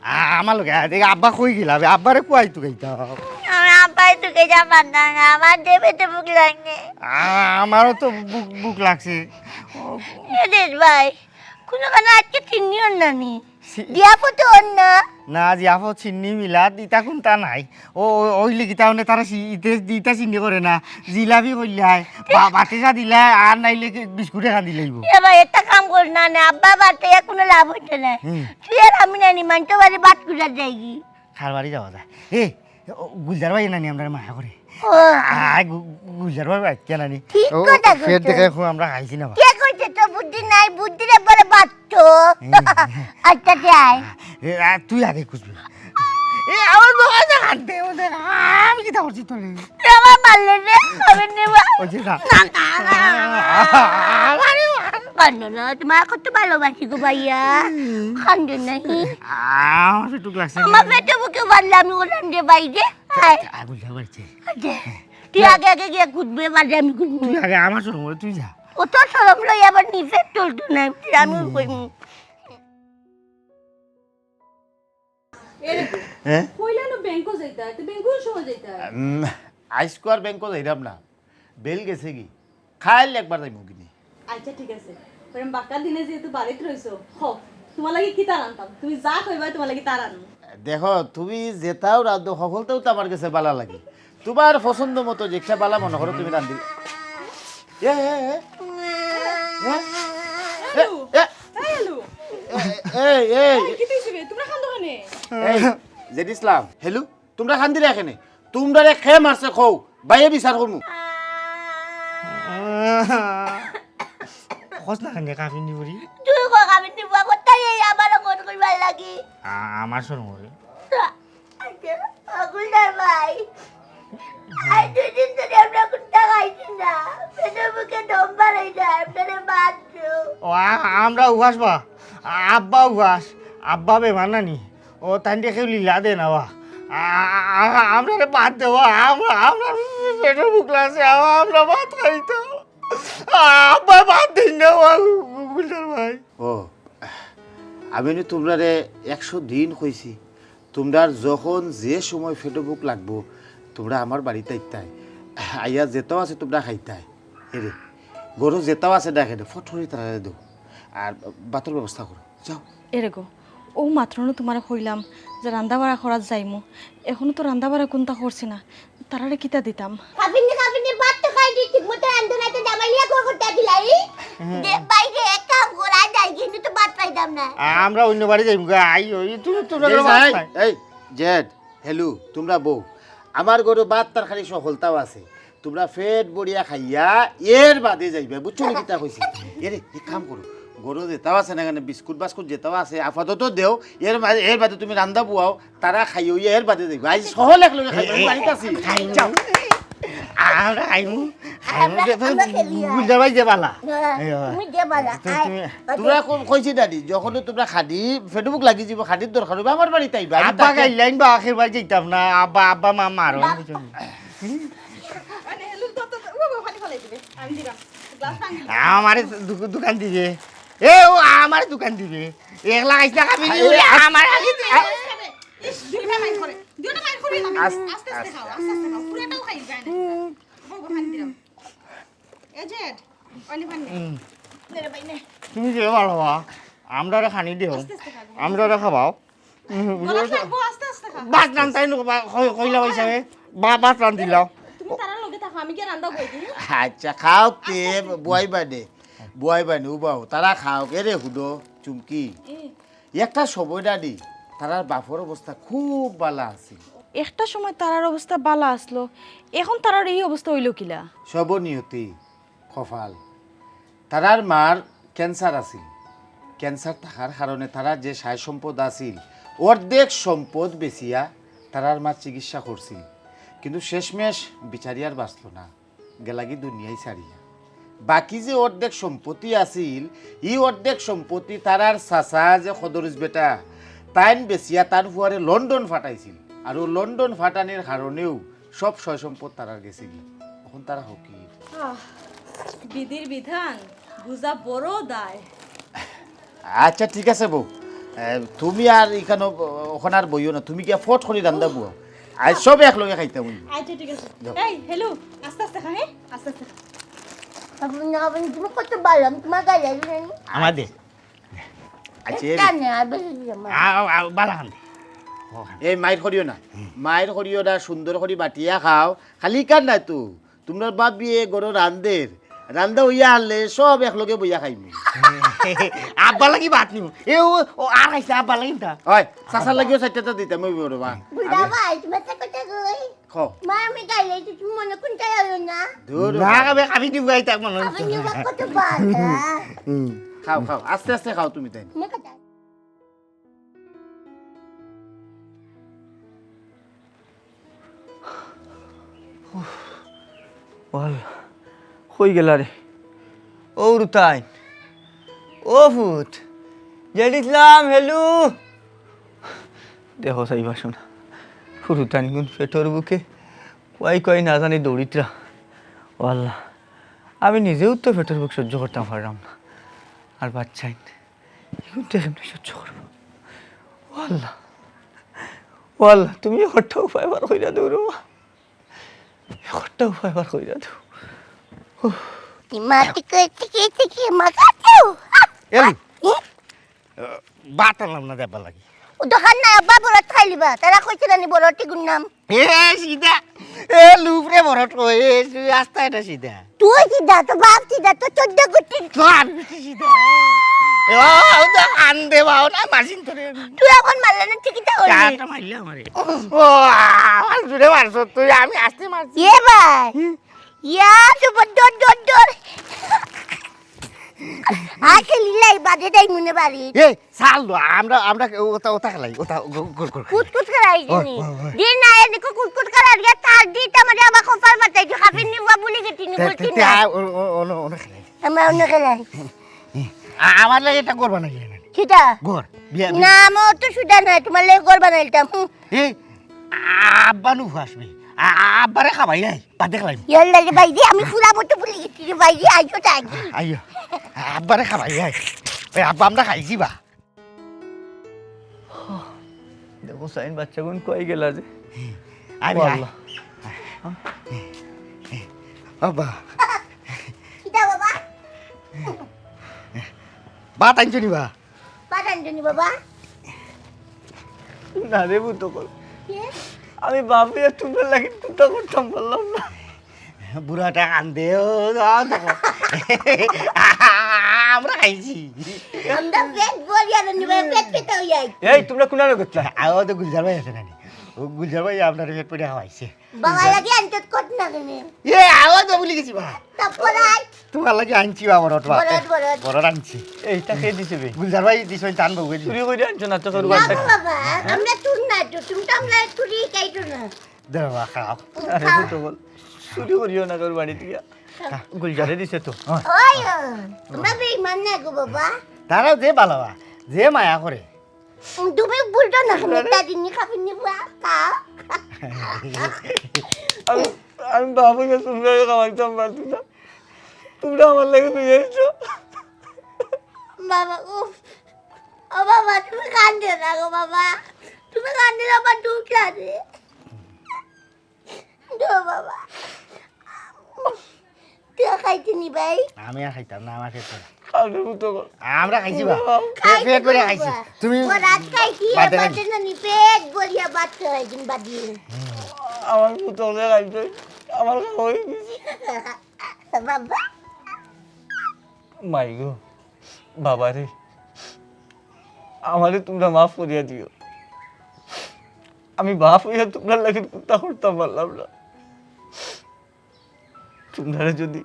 আ-, আমার লগে আয়, দেখ, আব্বা কই গেলা? আব্বারে কুয়াই তুকাইতাম। আমার আব্বাই তুকাইতাম পারতাম না, আমার যে পেটে ভুক লাগে। আ-, আমারও তো ভুক, ভুক লাগছে। এ দেশ ভাই, কুনুখানো আজকে চিন্নি অর না নি? সি- জিয়াফত অর না? না, জিয়াফত চিন্নি মিলাদ, ইতা কুনতা নাই। ও, ও, ওই লেগি তাহলে তারা সি-, ইতে, ইতা চিন্নি করে না। জিলাপি কইলাই, বা-, বাতিসা দিলাই, আর নাইলে কি বিস্কুট এখান দিলাইব। এ ভাই, একটা কাম কর না, না, আব্বা বাড়িতে কোনো লাভ হইতো না। হুম। তুই আর আমি না নি, মানতো বাড়ি বাত কুড়া যাইগি। খার বাড়ি যাওয়া যায়। এ, ও, গুলজার ভাই না নি, আমরা মায়া করে। ও। আ, গু-, গুলজার ভাই বাইত কেন নি? ঠিক ও, কথা ফের কইছো। দেখে এখন আমরা খাইছি না বা। কে কইছে তো বুদ্ধি নাই, বুদ্ধি রে বলে বাচ্চো। হুম। আচ্ছা, যাই। এ, আ, তুই আগে খুঁজবি। এ, আমার বাবা যে কান্দে, ও দেখ, আমি কিতা করছি তোরে? এ, আমার মারলে রে, আমি নেবা। ওই যে না। না, না, না, না, না। আরে, আরে। কান্দো না, তোমার কত ভালোবাসি গো ভাইয়া। হুম। কান্দো নাই। আমার একটু গ্লাসে আমার পেটে বুকে বাড়লে আমি ওলাম রে বাইরে। আয়। আগুন যা বাড়ছে। আয়। তুই আগে আগে গিয়া কুদবে, বাদে আমি কুদবো। তুই আগে আমার শরম করে তুই যা। ও তো শরম লই আবার নিচে চলতো না, আমি কইমু। এরে গো, হ্যাঁ? কইলা না ব্যাংকো যাইতা, তো ব্যাংকো সময় যাইতা। উম, আইজকু আর ব্যাংকো যাইরাম না, বেল গেছে কি, খাইল একবার যাইমু কিনি। আচ্ছা, ঠিক আছে। ওরম বাক্কা দিনে যেহেতু বাড়িত রইছো, হ, তোমার লাগি কিতা রানতাম? তুমি যা কইবা, তোমার লাগি তা রানমু। দেখো, তুমি যেতাও রান্ধো, হকলতাউ তো আমার গেছে বালা লাগে। তোমার পছন্দ মতো যেটা বালা মনে করো তুমি রান্ধি। এ, এ, এ। এ, এ, এ। হ্যালো। হ্যালো। এ, এ, এই, এই। এই, কিতা হইছে রে? তোমরা কান্দো কেনে? এই, জেড ইসলাম, হ্যালো। তোমরা কান্দিরায় কেনে? তোমরারে কে মারছে কও, বাইয়ে বিচার করমু। কস না কেনে কাবিন নিবুরি? তুই কো কাবিন নিবু, আগত তাই এই আমারে ফোন করবার লাগি। আ-, আমার শরম করে। আচ্ছা, অগুলদার ভাই, আজ দুই দিন ধরে আমরা কুন্তা খাইছি না, পেটের মুখে দম বাড়াই যায়, আপনারে বাদ দেও। ও, আ-, আমরা উপাস বা, আব্বা উপাস, আব্বা বেমার নানি। ও, তাইন দেখে লীলা দে না বা। আ-, আ-, আ-, আমরারে বাদ দেও, আমরা, আমরা পেটে ভুক লাগছে, আ-, আমরা ভাত খাইতাম। আ-, আব্বা বাদ দিন না বা, গুলজার ভাই। ও, আমি নু তোমরারে একশো দিন কইছি, তোমরার যখন যে সময় পেটে ভুক লাগবো, তোমরা আমার বাড়িত আইতায়। আইয়া যেতাও আছে তোমরা খাইতায়। এরে, ঘরো যেতাও আছে না কেনে, ফট করি তারারে দেও। আর ভাতর ব্যবস্থা করো, যাও। এরে গো, ও মাত্র নু তোমারে কইলাম যে রান্দা বাড়া করাত যাইমু, এখনো তো রান্দা বাড়া কুন্তা করছি না, তারারে কিতা দিতাম? কাবিন নি, কাবিন নি, ভাত তো খাই দি, ঠিক মতো রান্ধো না, তো জামাই লিয়া ঘর করতে দিলাই। দে, বাইরে এক কাম করা যায়, কিন্তু তো ভাত পাইতাম না। আমরা অন্য বাড়ি যাইমু গা, আই, ওই, তুমি, তুমি এই ভাত যাই, খাই। এই, জেড, হ্যালো, তোমরা বউ, আমার ঘরো ভাত তরকারি সকলতাও আছে, তোমরা পেট ভরিয়া খাইয়া এর বাদে যাইবা, বুঝছো নি কিতা কইছি? এরে, এক কাম করো, ঘরো যেতাও আছে না কেনে, বিস্কুট বাস্কুট যেতাও আছে, আপাতত দেও, এর মা-, এর বাদে তুমি রান্দা বুয়াও, তারা খাইও, এর বাদে যাইবা। আইজ সকল এক লগে খাইবা, আমি বাড়িত আছি। যাও। আমরা খাইমু, খাইমু, আমরা, যে, আমরা খেলি আর। গুলজামাই যে বালা। হ্যাঁ, এই, হ্যাঁ। তুমি যে বালা, তো আয়, তুমি, আয়। তোমরা কো-, কইছি দাদি, যখন তোমরা খাদি, পেটে ভুক লাগি যাইবো, খাদির দরকার হইবো, আমার বাড়িত আইবা। আমি আব্বা তাকে গাইলাইন বা আখের বাড়ি যাইতাম না, আব্বা, আব্বা মা মারো, বাপ। বুঝছো নি? আরে, হেলু, তো, তো, তো, ও, ও, পানি ফালাই দিবে। আমি দিলাম। গ্লাস ভাঙি দিবে। আমারে দোক-, দোকান দিবে। এ, ও আমারে দোকান দিবে। একলা খাইছ না খাবি নি, আরে, ওরে, আস-, আমার আগে দে। ইস, দুইটা মাইর করে। দুইটা মাইর করে না। আস-, আস্তে আস্তে আস-, খাও, আস্তে আস্তে খাও। পুরাটাও খাই যায় না। ও, ও, পানি দিলাম। এ জেড, পানি, পানি। হুম। নে রে ভাই, নে। তুমি যে ভালো বা, আমরারে খানি দেও। আস্তে আস্তে খাবো। আমরারে খাবাও। হুম, গলা হুম। থাকবো, আস্তে আস্তে খা। ভাত রান্তাই নো, বা-, কই-, কইলা পয়সা রে? বা-, ভাত রান্দিলাও। তুমি তারার লগে থাকো, আমি গিয়া রান্দা বই দিই। আচ্ছা, খাও তে, আস্তে আস্তে। বুয়াই বানে। বুয়াই বানে, উবাও। তারা খাও, এরে হুদো, চুমকি। এ। একটা সময় নানি, তারার বাপর অবস্থা খুব বালা আছিল। একটা সময় তারার অবস্থা বালা আছলো, এখন তারার এই অবস্থা অইলো কিলা? সব নিয়তি। কপাল। তারার মার ক্যান্সার আছিল। ক্যান্সার থাকার কারণে তারার যে সায় সম্পদ আছিল, অর্ধেক সম্পদ বেচিয়া তারার মা চিকিৎসা করছিল। কিন্তু শেষমেশ বিচারি আর বাঁচল না, গেলাগি দুনিয়াই ছাড়িয়া। বাকি যে অর্ধেক সম্পত্তি আছিল, ই অর্ধেক সম্পত্তি তারার চাচা যে খদরুজ বেটা, তাইন বেচিয়া তান ফুয়ারে লন্ডন ফাটাইছিল। আর ও লন্ডন ফাটানির কারণেও সব সয় সম্পদ তারার গেছে গি। এখন তারা ফকির। আহ, বিধির বিধান বুঝা বড় দায়। আচ্ছা, ঠিক আছে বউ, এ, তুমি আর ইখানো, অখান আর বইও না, তুমি গিয়া ফট করি রান্দা বও। আইজ সব একলগে খাইতাম অইবো। আচ্ছা, ঠিক আছে। যাও। এই, হ্যালো, আস্তে আস্তে খা, হ্যাঁ? আস্তে আস্তে খা। আপনি, আপনি, তুমি কত ভালো, আমি তোমার গায়ে লাগে না। আমার দে। আচ্ছা, এই, আ, আ, বালা খান দে। এই মাইর করিও না, মাইর করিও না, সুন্দর করি বাটিয়া খাও। খালি কার না তো, তুমরার বাপ বিয়ে গরো রান্দের, রান্দা অইয়া হারলে সব একলগে বইয়া খাইমু। আব্বা লাগি ভাত নিমু। এ ও, ও আর খাইছে, আব্বা লাগি তা। ওই, চাচার লাগিও চাইরটা দিতাম, ওই বড় বা। বুড়া ভাই, তোমার তো কথা কই। খ। মা, আমি গাইলে তো তুমি মনে কোনটা হলো না? দূর না, হ। আমি, আমি দিব গাইতে মনে হচ্ছে। আপনি বাপ কত ভালো। হুম। খাও, খাও, আস্তে আস্তে খাও তুমি তাই। মনে কথা। ওয়াল, কই গেলা রে? ও রুতাইন, ও ফুত, জেডিসলাম, হেলু। দেখো চাইবা শোনা, রুতাইন গুন পেটর ভুকে কই কই না জানি দৌড়িতরা। ও আল্লাহ, আমি নিজেও তো পেটর ভুক সহ্য করতাম পারলাম না, আর বাচ্চাইন ইগুনতে কেমনে সহ্য করবো? ও আল্লাহ, ও আল্লাহ, তুমি একটা উপায় বার কইরা দেও রে বাবা, একটা উপায় বার কইরা দেও। উফ। মা টিকে টিকে টিকে মা কাটু। এলি, এ? ভাত আনলাম না দেবার লাগি। ও দোকান না, আব্বা বড় খাইলিবা, তারা কইছে না নি বড় টিগুর নাম। এ সিধা, এ লুফরে বড় তো, এ আস্তা এটা সিধা। তুই সিধা, তো বাপ সিধা, তো চোদ্দ গুটি। তো আমি গুটি সিধা। ও, ও তো কান দে বাও না, মাসিন তোরে আমি। তুই এখন মারলে না, ঠিকই তো হলি। কাটা মারলে আমারে। ও, আমার জুড়ে মারছ তুই, আমি আস্তে মারছি। এ ভাই, হুম। ইয়া, তো বড় ডর, ডর, ডর। আজকে লিলাই বাদে দেই মনে বাড়ি। এ, চাল লো, আমরা, আমরা ওটা, ওটা খেলাই, ওটা গো-, গোল, গোল খেলাই। কুতকুত খেলাই ওই, দিনি। ওই, ওই। দিন না, এদিকে কুতকুত খেলাই, গিয়া তার দিতে আমাদের আবার খোপার মাথায় যে খাবির নিবা বুলি গেছি নি, তে, বলছি তে, তে, না। আ, ও, ও, ও, ও, ও খেলাই। আমরা অন্য খেলাই। আ-, আমার লাগে এটা গোল বানাই দিলে না। কিতা? গোল, বিয়া, বিয়া। না, আমার তো সুদা নাই, তোমার লাগে গোল বানাইতাম। হুম। এই, আব্বা নু আসবে। আ-, আ-, আব্বারে খাবাই আই, বাদে খেলাই। ইয়াল্লা রে ভাই রে, আমি ফুলা মতো বুলি গেছি রে ভাই রে, আইও তো আগে। আইও। আব্বারে খাবাই আই। ওই আব্বা আমরা খাইছি বা। দেখো সাইন বাচ্চাগুন কই গেলা যে? আরে ও আয়। আল্লাহ। আব্বা। কিতা বাবা? ভাত আনছো নি বা? ভাত আনছো নি বাবা? না রে পুতকল। কে? আমি বাপ অইয়া তোমরার লাগি কুন্তা করতাম পারলাম না। বুড়াটা কান্দে, ও, ও, দেখো। আমরা খাইছি। আমরা পেট ভরিয়া রান্ধি, পেট পেটা অইয়া আইছি। এই, তোমরা কোনারে গেছলা? আ, ও তো গুলজার ভাই আছে না নি? ও গুলজার ভাই আপনার পেট ভরিয়া খাওয়াইছে। বাবা লাগি আনতে কত না কেনে? এ, আ, ও তো ভুলি গেছি বা। তারপরে আই। তোমার লাগি আনছি বা বড়, তোমার। বড়, বড়। বড় আনছি। এইটা কে দিছে বে? গুলজার ভাই দিছে, ওই জান বউ দিছে। চুরি করে আনছো না তো, করবা না একটা। গো বাবা, আমরা চুর না তো, তুমি তো আমরা চুরি খাইছো না। দেও বা, খাও। আরে, খাও। তো বল, চুরি করিও না কারোর বাড়ি থেকে। গুলজারে দিছে তো। ওই, ও, তোমরা বেঈমান না গো বাবা। তারাও যে বালাবা, যে মায়া করে। তুমি বুলতো না, আমি তা দিনই খাবি নি বা, খাও। আমি, আমি বাবুকে তোমরা খাওয়াইতাম পারছি না। তোমরা আমার লাগি নিয়ে এসছো। বাবা, উফ। ও বাবা, তুমি কান্দো না গো বাবা। তুমি কান্দলে আমার দুখ লাগে। দো বাবা। তুই খাইতে নি ভাই? আমি আর খাইতাম না, আমার পেট ভরে। আমি তো আমরা খাইছি বা। খাইতে পেট ভরে নি খাইছি। বাবা। তুমি ও রাত খাইছি, বাদে আর খাইছি। বাদে না নি, পেট ভরিয়া ভাত খাইছি বাদে। আমার পুতলে খাইছে, আমার খাওয়া হয়ে গেছে। বাবা। মাই গো, বাবা রে, আমারে তোমরা মাফ করিয়া দিও। আমি বাপ অইয়া তোমরার লাগি কুন্তা করতাম পারলাম না। তোমরারে যদি,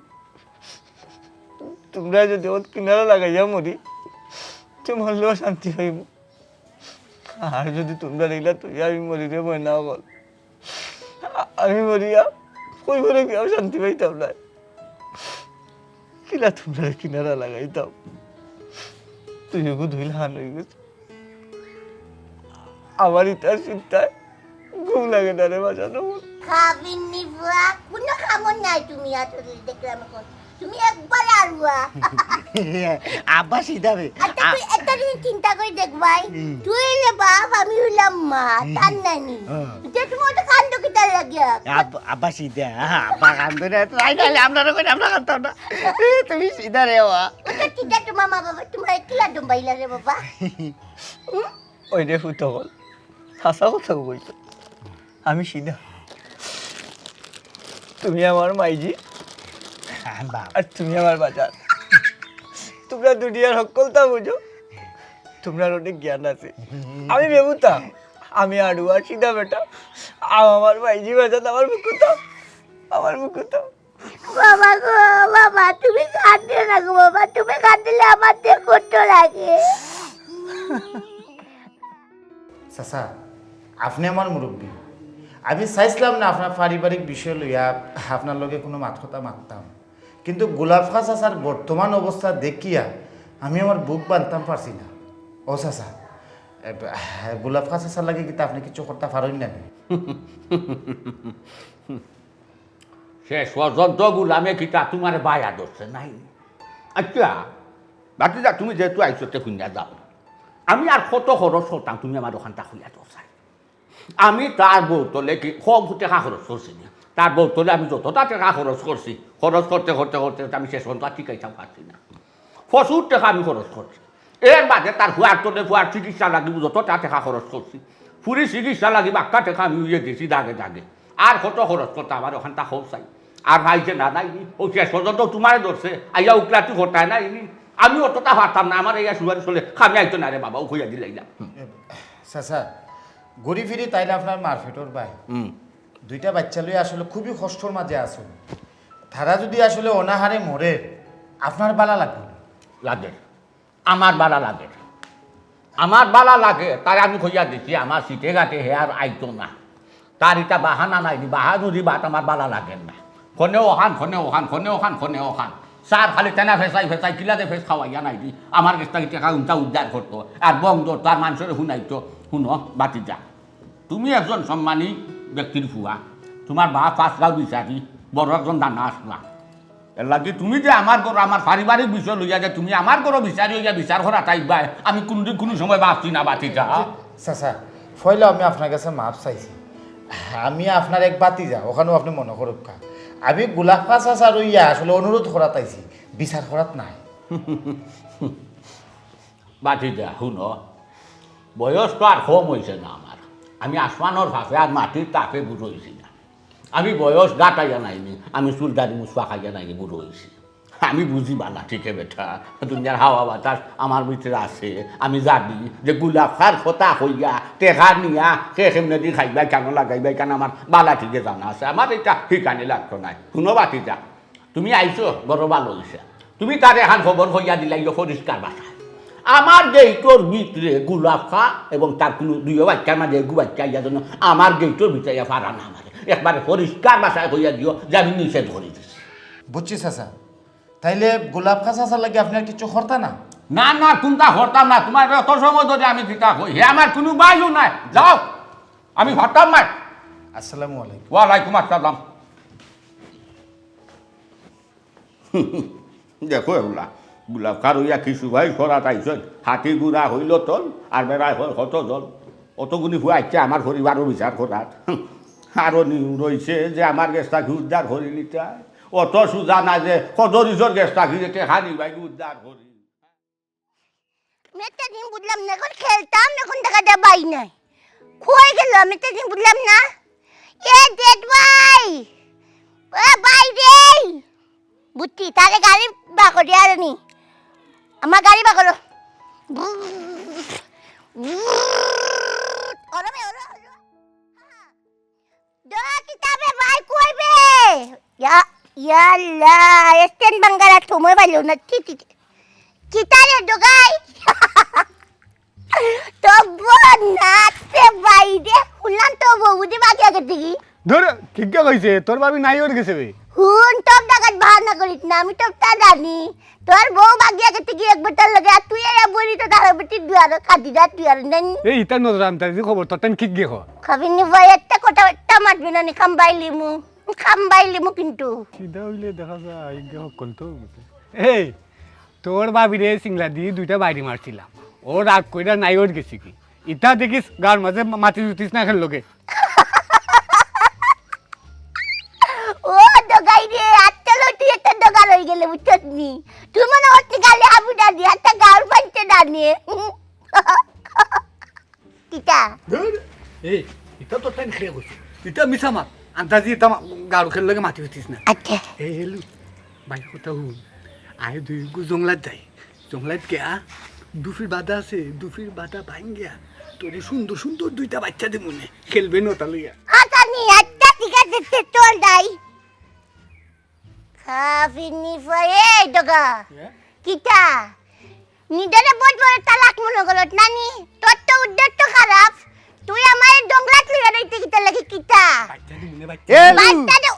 তোমরা যদি ওর কিনারা লাগাইয়া মরি, তে মরলেও শান্তি পাইমু। আর যদি তোমরা ইলা তুই আমি মরি রে ময়না অকল, আ-, আমি মরিয়া কই করে গিয়াও শান্তি পাইতাম না। কিলা তোমরা কিনারা লাগাইতাম। তুই এগু ধুইল হান হয়ে গেছে। আমার ইতার চিন্তায় ঘুম লাগে না রে বাজানো। খাবির নি বুয়া, কোনো কামড় নাই তুমি আসলে দেখলাম এখন। তুমি একবারে আড়ুয়া। আব্বা সিধা বে। আচ্ছা, তুই একটা জিনিস চিন্তা করে দেখ ভাই, হুম। তুই হইলে বাপ, আমি হইলাম মা, তার নানি। হ্যাঁ। যে তুমি ওটা কান্দ কিতা লাগিয়া? আব-, আব্বা সিধা, আব্বা কান্দো না, তাই নাহলে আমরা রকম আমরা কান্দতাম না। তুমি সিধা রে বাবা। ওটা চিন্তা তোমার মা বাবা, তোমার একলা ডুম্বাইলা রে বাবা। ওই রে ফুটকল, হাছা কথা কইছো। আমি সিধা। তুমি আমার মাইজি, আর তুমি আমার বাজার। তোমরা দুনিয়ার হক্কলতা বুঝো, তোমরার অনেক জ্ঞান আছে। আমি বেবুতা, আমি আড়ুয়া সিধা বেটা। আও আমার মাইজি বাজার, আমার মুকুতা, আমার মুকুতা। বাবা গো, বাবা, তুমি কান্দিও না গো বাবা, তুমি কান্দিলে আমার যে কষ্ট লাগে। চাচা, আপনি আমার মুরব্বি। আমি চাইছিলাম না আপনার পারিবারিক বিষয় লইয়া আপনার লগে কোনো মাত কথা মাততাম, কিন্তু গুলাফা চাচার বর্তমান অবস্থা দেখিয়া আমি আমার বুক বানতাম পারছি না। ও চাচা, এ, গুলাফা চাচার লাগি কিতা আপনি কিছু করতা পারইন না নি? শেষ পর্যন্ত গুলামে কিতা তোমার বায়া ধরছে নাই? আচ্ছা, ভাতিজা, তুমি যেহেতু আইছো, তে হুনিয়া যাও। আমি আর কত খরচ করতাম, তুমি আমার অখানটা কইয়া দেও চাই। আমি তার বউতলে কি কম টেকা খরচ করছি নি? তার বউতলে আমি যতটা টেকা খরচ করছি, খরচ করতে করতে করতে আমি শেষ পর্যন্ত আর টিকাইতাম পারছি না। প্রচুর টেকা আমি খরচ করছি। এর বাদে তার ফুয়ার তলে ফুয়ার চিকিৎসা লাগি যতটা টেকা খরচ করছি, ফুরির চিকিৎসা লাগি বাক্কা টেকা আমি উইয়ে দিছি দাগে দাগে। আর কত খরচ করতে আমার অখানটা কও চাই। আর ভাই যে না নাই নি, ও শেষ পর্যন্ত তোমারে ধরছে, আইয়া উকলাতি করতায় নাই নি। আমি অতটা পারতাম না, আমার এই সুপারিশ হলে খামি আইতো না রে বাবা, ও কইয়া দিলাইলাম। হুম। এ, চাচা, ঘুরি ফিরি তাইলে আপনার মারফেটর ভাই। হুম। দুইটা বাচ্চা লইয়া আসলে খুবই কষ্টর মাঝে আছইন। তারা যদি আসলে অনাহারে মরে, আপনার বালা লাগবো নি? লাগে। আমার বালা লাগে। আমার বালা লাগে, তারে আমি কইয়া দিছি, আমার সিটে ঘাটে হে আর আইতো না। তার ইটা বাহানা নাই নি, বাহাদুরি বাত আমার বালা লাগে না। খনে অখান, খনে অখান, খনে অখান, খনে অখান। স্যার খালি তেনা ফেসাই ফেসাই, কিলা যে ফেস খাওয়াইয়া নাই দি, আমার গেছ থাকি টেকা উনটা উদ্ধার করতো। আর বং ধরতো, আর মানষরে হুনাইতো। হুনো, ভাতিজা, তুমি একজন সম্মানী ব্যক্তির ফুয়া, তোমার বাপ পাঁচ গাঁও বিচারি, বড় একজন দানা আছলা। এর লাগি তুমি যে আমার ঘর, আমার পারিবারিক বিষয় লইয়া যে তুমি আমার ঘরো বিচারি অইয়া বিচার করাত আইবায়, আমি কোনদিন কোনো সময় ভাবছি না, ভাতিজা। চাচা, পয়লা আমি আপনার কাছে মাফ চাইছি। আমি আপনার এক ভাতিজা, অখানও আপনি মনো করউক্কা। আমি গুলাফা চাচা রইয়া আসলে অনুরোধ করাত আইছি, বিচার করাত নায়। ভাতিজা, হুনো, বয়স তো আর কম অইছে না আমার। আমি আসমানর ফাফে আর মাটির তাপে বুড়ো অইছি না। আমি বয়স গাটাইয়া নাইনি, আমি চুল দাড়ি মুছ পাকাইয়া নাইনি, বুড়ো অইছি। আমি বুঝি বালা, ঠিক হে বেটা, দুনিয়ার হাওয়া বাতাস আমার ভিতরে আছে। আমি জানি যে গুলাফার কথা কইয়া, টেকা নিয়া, কে কেমনে দি খাইবায়, কেন লাগাইবায়, কেন আমার বালা ঠিকে জানা আছে। আমার ইটা হিকানি লাগতো নায়। হুনো ভাতিজা, তুমি আইছো, বড় ভালো অইছে। তুমি তারে এখান খবর কইয়া দিলাইও পরিষ্কার ভাষায়। আমার গেইটর ভিতরে গুলাফা এবং তার কোনো দুইও বাচ্চার মাঝে এগু বাচ্চা আইয়া যেন আমার গেইটর ভিতরে আইয়া ফাড়া না মারে। একবারে পরিষ্কার ভাষায় কইয়া দিও যে আমি নিষেধ করি দিছি। বুঝছি চাচা, তাইলে গুলাফা চাচার লাগি আপনি আর কিছু করতা না? না, না, কুনতা করতাম না। তোমার অত সময় ধরি আমি কিতা কই, হে আমার কোনো ভাইও নায়। যাও, আমি পারতাম নায়। আসসালামু আলাইকুম। ওয়ালাইকুম আসসালাম। দেখো এগুলা, গুলাফা রইয়া কিছু ভাই সরাত আইছইন, হাতি ঘোড়া হইল তল, আর বেড়ায় হয় কত জল। অতগুলি ফুয়া আইছে আমার পরিবারও বিচার করাত। আরো নিয়ম রইছে যে আমার গেছ থাকি উদ্ধার করি নিতায়। অত সুজা না যে কদরিজর গেছ থাকি যে টেকা নিবায় উদ্ধার করি। আমি একটা দিন বুঝলাম না, এখন খেলতাম, এখন দেখা যায় ভাই নাই। কই গেল? আমি একটা দিন বুঝলাম না। এ জেঠ ভাই, ও ভাই রে, বুঝছি, তাহলে গাড়ি বার করি আর নি। আমার গাড়ি বার করো। ওরমে, ওরমে, ওরমে। দোয়া কিতাবে ভাই কইবে? ইয়া, ইয়া আল্লাহ, স্ট্যান্ড বাঙ্গারা সময় পাইল না। কি, কি, কি? কিতারে দোগাই? তো বোন নাচতে বাইরে, হুনলাম তো বউ বুঝি বাগিয়া গেছে কি? ধর, ঠিক কইছে, তোর ভাবি নাই ওর গেছে বে। হুন, তোর জাগাত বাহানা করিস না, আমি তো তা জানি। তোর বউ বাগিয়া গেছে কি এক বেটার লগে, আর তুই এরা বলি তো তার বেটি দুয়ারো কাঁদি যা, তুই আর নেন। এই ইতা নজর আনতে যে খবর, তোর টাইম ঠিক গিয়ে হ। খাবি নি ভাই, একটা কথা, একটা মাতবি না, নি খাম বাইলিমু। খাম্বাইলিমু কিন্তু। সিধা অইলে দেখা যায় আইগে হকল তো। এই, তোর ভাবিরে সিংলা দি দুইটা বাইড়ি মারছিলাম, ও রাগ কইরা নাই ওর গেছে কি। ইতা দেখিস গার মাঝে মাতি জুতিস না খেল লগে। ও দগাই রে, আত্তা লটি একটা দগা রই গেলে বুঝছস নি? তুই মনে হচ্ছে গালে হাবু ডালি, একটা গাউর পাইতে ডানে। কিতা? ধুর, এই, ইতা তো টাইম খেয়ে গেছে। ইতা মিছা মাত। আন্দাজি ইতা মা-, গাড়ু খেল লগে মাতি উঠিস না। আচ্ছা। এই হেলু, ভাই কথা হুন। আয় দুই গু জংলাত যাই। জংলাত গিয়া দুফির বাদা আছে, দুফির বাদা ভাঙ্গিয়া তোরে সুন্দর সুন্দর দুইটা বাচ্চা দিমুনে। খেলবে নতা লইয়া। আচ্ছা নি, আচ্ছা ঠিক আছে, তে চল যাই। খাফিনি ফয়ে দগা। হ্যাঁ? কিতা? নিজরে বহুত বড় চালাক মনে করত নানি? তোর তো উদ্দেশ্য খারাপ। তুই আমার জংলাত লইয়া রইতে কিতা লাগি কিতা? বাচ্চা দিমুনে বাচ্চা। এ, বাচ্চা দে।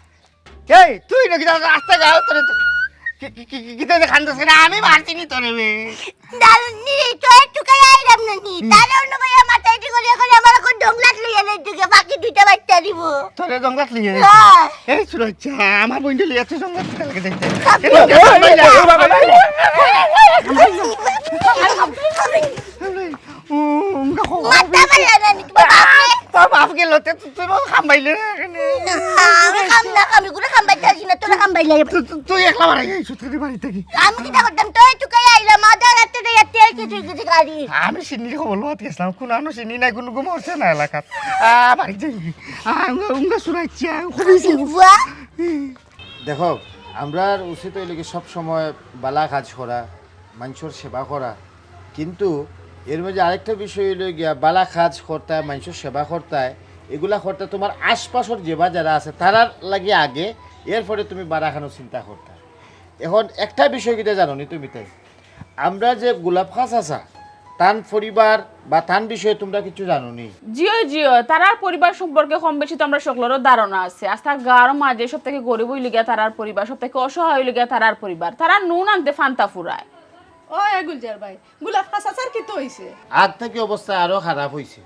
এই, তুই নাকি তার রাস্তা গাও তোরে তো। কি, কি, কি, কি, কিতা যে কান্দছ কেনে? আমি মারছি নি তোরে বে। দারুণ নি, তোর টুকাই আইলাম না নি। হুম। তাহলে অন্য ভাইয়া মাথায় ঠিক করিয়া করে আমার এখন জংলাত লইয়া নেই তুই বাকি দুইটা বাচ্চা দিব। তোরে জংলাত লইয়া যাইতে? হ্যাঁ। এই সুরজ, আমার বইনটা লইয়া তুই জংলাত কিতা লাগে যাইতে? খাবি। এই, এই, এই, এই, বাবা, এই। ও, উঙ্গা খো-, মাথা ভালা না নি, তোমার বাপে? তোর বাপ গেল, তে তু-, তুই বল খাম্বাইলে না কেনে? না, আমি খাম না, আমি কোনো খাম্বাইতে আসি না, তোরা খাম্বাইলে। তু-, তু-, তুই একলা বাড়াই আইছস তোর বাড়ি থাকি। আমি কিতা করতাম? তুই টুকাই আইলা, মাদার হাতে দে, হাতে কিছু কিছু গাড়ি। আমি সিন্নির খবর লওয়াত গেছিলাম, কোন আনো সিন্নি নাই, কোনো ঘুম হচ্ছে না এলাকাত। আ, বাড়ি যাই। আ, উঙ্গা, উঙ্গা সুরাইচ্ছা, খুবই সিন। বুয়া? দেখো, আমরার উচিত অইল কি সব সময় বালা কাজ করা, মানষর সেবা করা, কিন্তু এর মাঝে আরেকটা বিষয় অইল গিয়া বালা কাজ করতায়, মানষর সেবা করতায়, এগুলা করতে তোমার আশপাশর যেবা যারা আছে তারার লাগি আগে, এরপরে তুমি বারাখানো চিন্তা করতায়। এখন একটা বিষয় কিতা জানো নি তুমি তাই? আমরা যে গোলাপ খাস আসা, তান পরিবার বা তান বিষয়ে তোমরা কিছু জানো নি? জিও, জিও, তারার পরিবার সম্পর্কে কম বেশি তো আমরা সকলেরও ধারণা আছে। আস্তা গাঁওর মাঝে সব থেকে গরিব অইল গিয়া তারার পরিবার, সব থেকে অসহায় অইল গিয়া তারার পরিবার। তারা নুন আনতে ফান্তা ফুরায়। ও, এ গুলজার ভাই, গোলাপ খাস আসার কিতা অইছে? আগ থাকি অবস্থা আরো খারাপ অইছে।